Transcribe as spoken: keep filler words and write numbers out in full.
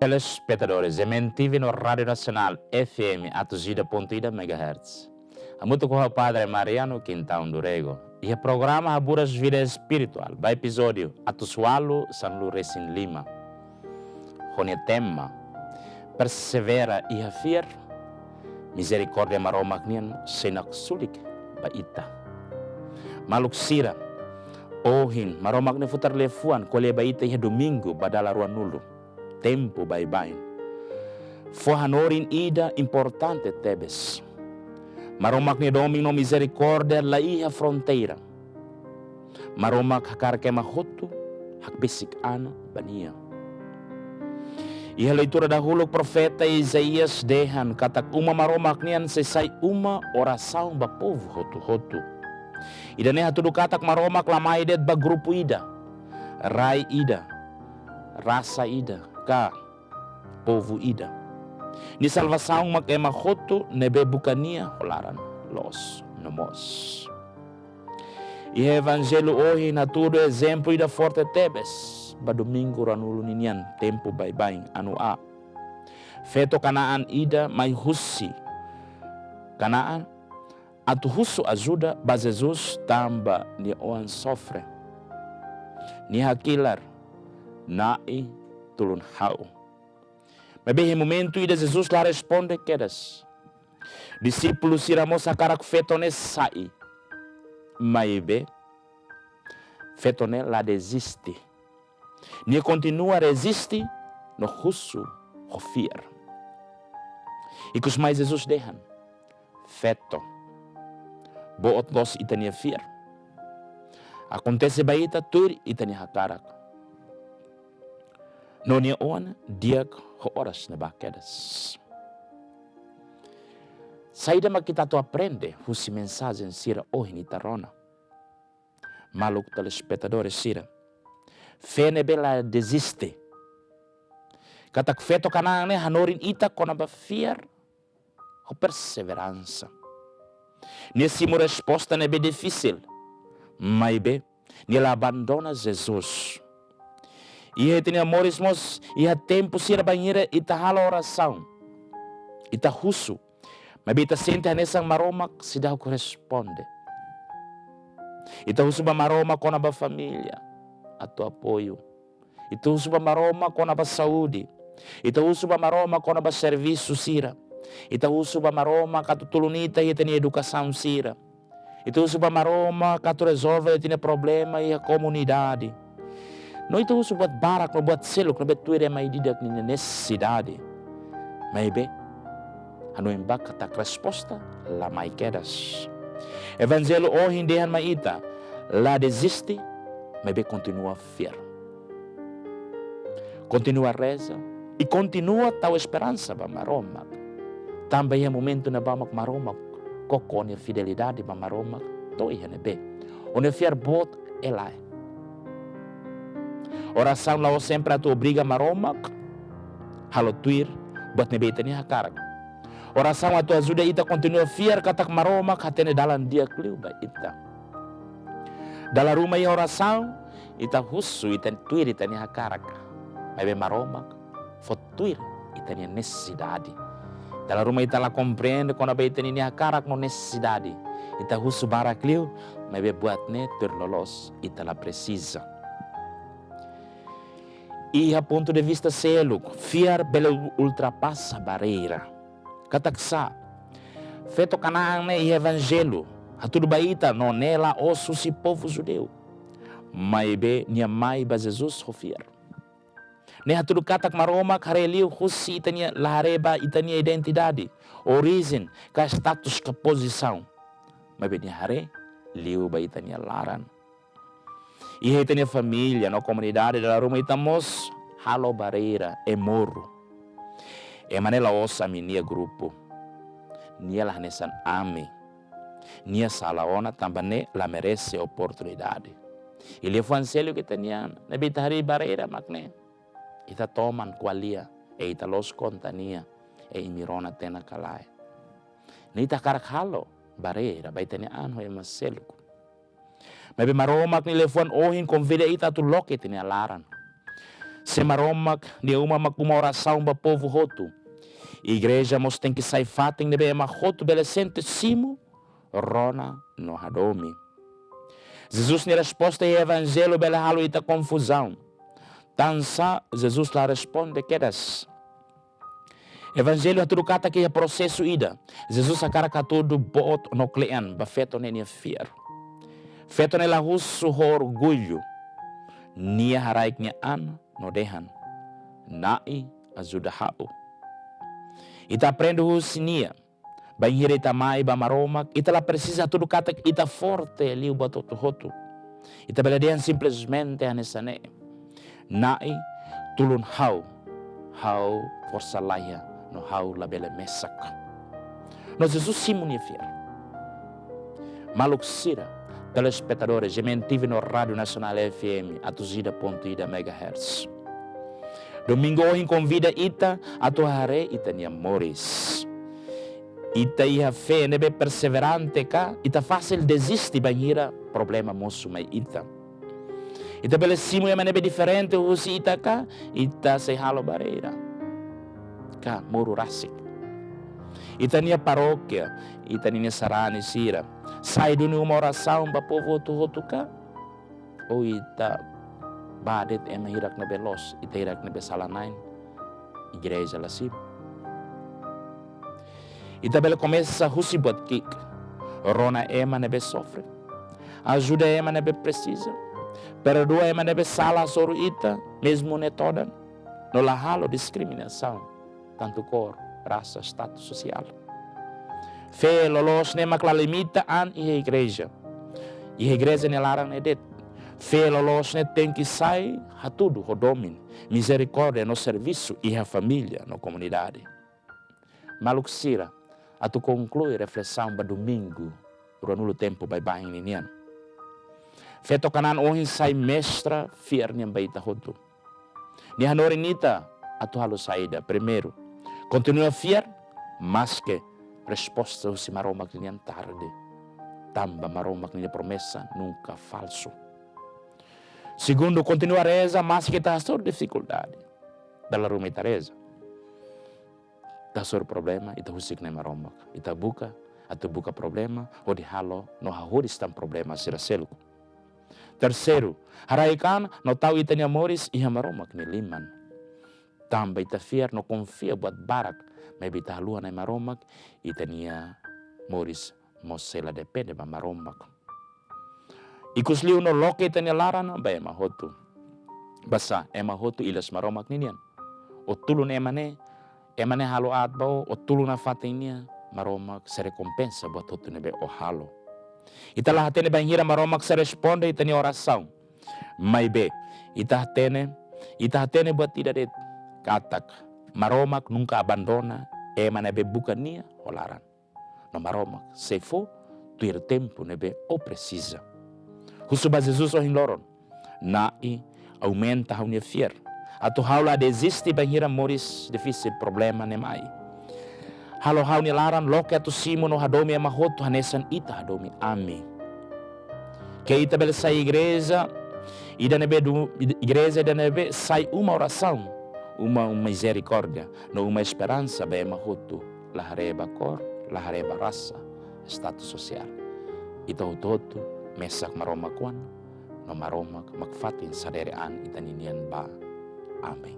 Telespetadores, M N T V no Rádiu Nasionál F M atus ida pontu ida megahertz. Hamutuk ho Padre Mariano Quintão do Rego. Iha programa Haburas Vida Espirituál, ba epizódiu atus ualu sanulu resin lima. Ho nia tema, persevera iha fiar, mizerikórdia Maromak nian sei naksulik ba ita. Maluk sira, ohin Maromak nia futar liafuan ko'alia ba ita iha domingu ba dala ruanulu, tempu baibain. Fó hanorin ida importante tebes. Maromak nia domin no mizerikórdia la iha fronteira. Maromak hakarak ema hotu hakbesik an ba nia. Iha leitura dahuluk, profeta Isaías dehan katak uma Maromak nian sei sai uma orasaun ba povu hotu-hotu. Ida-ne'e hatudu katak Maromak la mai de'it ba grupu ida, rai ida, rasa ida, ka povu ida. Nia salvasaun mak ema hotu ne'ebé buka nia ho laran loos no moos. Iha Evanjellu ohin hatudu ezemplu ida forte tebes ba domingu ruanulu ninian tempu baibain, anu A. Feto Kanaan ida mai husi Kanaan atu husu ajuda ba Jesus tanba nia oan sofre. Nia hakilar: Na'i, tulun ha'u. Maibé iha momentu ida Jesus la responde kedas. Disípulu sira mós hakarak feto ne'e sai. Maibé feto ne'e la deziste. Nia kontinua reziste no husu ho fiar. Ikus mai Jesus dehan: Feto, boot loos ita-nia fiar. Akontese ba ita tuir ita-nia hakarak. No nia oan di'ak ho oras ne'ebá kedas. Saida mak ita atu aprende husi mensajen sira ohin ita rona? Maluk telespetadores sira, fé ne'ebé la deziste. Katak feto Kanaan ne'e hanorin ita kona-ba fiar ho perseveransa. Nia simu resposta ne'ebé difisil, maibé nia la abandona Jesus. Iha ita-nia moris mós iha tempu sira bainhira ita halo orasaun, ita husu, maibé ita sente hanesan Maromak seidauk responde. Ita husu ba Maromak kona-ba família atu apoiu. Ita husu ba Maromak kona-ba saúde. Ita husu ba Maromak kona-ba servisu sira. Ita husu ba Maromak atu tulun ita iha ita-nia edukasaun sira. Ita husu ba Maromak atu rezolve ita-nia problema iha komunidade. No ita husu buat barak no buat seluk ne'ebé tuir ema ida-idak nia nesesidade. Maibé hanoin ba katak resposta la mai kedas. Evanjellu ohin dehan mai ita, la deziste, maibé kontinua fiar. Kontinua reza i kontinua tau esperansa ba Maromak. Tanba iha momentu ne'ebá mak Maromak koko nia fidelidade ba Maromak to'o iha ne'ebé. Ó-nia fiar boot ka lae. Orasaun la'ós sempre atu obriga Maromak halo tuir buat ne'ebé ita-nia hakarak. Orasaun atu ajuda ita kontinua fiar katak Maromak hatene dalan di'ak liu ba ita. Dala ruma iha orasaun, ita husu ita tuir ita-nia hakarak. Maibé Maromak fó tuir ita-nia nesesidade. Dala ruma ita la komprende kona-ba ita-nia hakarak no nesesidade. Ita husu barak liu, maibé buat ne'e tuir loloos ita la presiza. Iha pontu de vista seluk, fiar bele ultrapasa barreira. Katak sá, feto Kanaan ne'e iha Evanjellu hatudu ba ita no ne'e la'ós husi povu judeu, maibé nia mai ba Jesus ho fiar. Ne'e hatudu katak Maromak haree liu husi ita-nia, la haree ba ita-nia identidade, orijen, ka status ka pozisaun. Maibé nia haree liu ba ita-nia laran. Iha ita-nia família no komunidade dala ruma ita mós halo barreira, muru. Ema ne'e la'ós ami-nia grupu. Nia la hanesan ami. Nia sala ona tanba ne'e la merese oportunidade. I liafuan seluk ita-nian, ne'ebé ita harii barreira mak ne'e. Ita toman ko'alia, e ita loos konta nia, e imi rona tiha ona ka lae. Ne'e ita hakarak halo barreira ba ita-nia an ho ema seluk. Maibé Maromak nia liafuan ohin konvida ita atu loke ita-nia laran. Se Maromak nia uma mak uma orasaun ba povu hotu, igreja mós tenke sai fatin ne'ebé ema hotu bele sente simu, rona no hadomi. Jesus nia resposta iha Evanjellu bele halo ita konfuzaun. Tansá Jesus la responde kedas. Evanjellu hatudu katak iha prosesu ida, Jesus hakarak hatudu boot no kle'an ba feto ne'e nia fiar. Feto ne'e la husu ho orgullu. Nia haraik nia an no dehan: Na'i, ajuda ha'u. Ita aprende husi nia. Bainhira ita mai ba Maromak, ita la presiza hatudu katak ita forte liu buat hotu-hotu. Ita bele dehan simplesmente hanesan ne'e: Na'i, tulun ha'u, ha'u forsa laiha, no ha'u labele mesak. No Jesus simu nia fiar. Maluk sira, telespetadores, G M N T V no Rádiu Nasionál F M atus ida pontu ida megahertz. Domingu ohin konvida ita atu haree ita-nia moris. Ita iha fé ne'ebé perseverante ka ita fasil deziste bainhira problema mosu mai ita? Ita bele simu ema ne'ebé diferente husi ita ka ita sei halo barreira ka muru rasik? Ita-nia parókia, ita-nia sarani sira, sai duni uma orasaun ba povu hotu-hotu ka? Ou ita bá de'it ema hirak ne'ebé loos, ita hirak ne'ebé sala-na'in, igreja la simu? Ita bele komesa husi buat ki'ik: rona ema ne'ebé sofre, ajuda ema ne'ebé presiza, perdua ema ne'ebé sala hasoru ita, mezmu ne'e todan, no la halo diskriminasaun, tantu kór, rasa, status sosiál. Fé loloos ne'e mak la limita an iha igreja. Iha igreja nia laran ne'e de'it. Fé loloos ne'e tenke sai hatudu ho domin, mizerikórdia no servisu iha família no komunidade. Maluk sira, atu konklui reflesaun ba domingu ruanulu tempu baibain ninian. Feto Kanaan ohin sai mestra fiar nian ba ita hotu. Nia hanorin ita atu halo saida? Primeiru, kontinua fiar maske resposta husi Maromak nian tarde. Tanba Maromak nia promesa nunka falsu. Segundu, kontinua reza maske ita hasoru difikuldade. Dala ruma ita reza, ita hasoru problema, ita husik Na'i Maromak. Ita buka, atu buka problema hodi halo no hahú tan problema sira seluk. Terseiru, haraik an no tau ita-nia moris iha Maromak nia liman. Tanba ita fiar no konfia buat barak, maibé ita haluha Na'i Maromak, ita-nia moris mós sei la depende ba Maromak. Ikusliu no loke ita-nia laran ba ema hotu. Basá, ema hotu ilas Maromak ninian. Ó tulun ema ne'e, ema ne'e halo aat ba ó, ó tulun nafatin nia, Maromak sei rekompensa buat hotu ne'ebé ó halo. Ita la hatene bainhira Maromak sei responde ita-nia orasaun. Maibé, ita hatene, ita hatene buat ida de'it, katak Maromak nunka abandona ema ne'ebé buka nia ho laran. No Maromak sei fó tuir tempu ne'ebé ó presiza. Husu ba Jesus ohin loron: Na'i, aumenta ha'u-nia fiar atu ha'u la deziste bainhira moris difisil, problema ne'e mai. Halo ha'u-nia laran loke atu simu no hadomi ema hotu hanesan ita hadomi ami. Ke ita bele sai igreja ida ne'ebé du-, igreja ida ne'ebé sai uma orasaun, uma, uma mizerikórdia, no uma esperansa ba ema hotu, la haree ba kór, la haree ba rasa, status sosiál. Ita hotu-hotu mesak Maromak oan, no Maromak mak fatin sadere an ita ninian ba. Amen.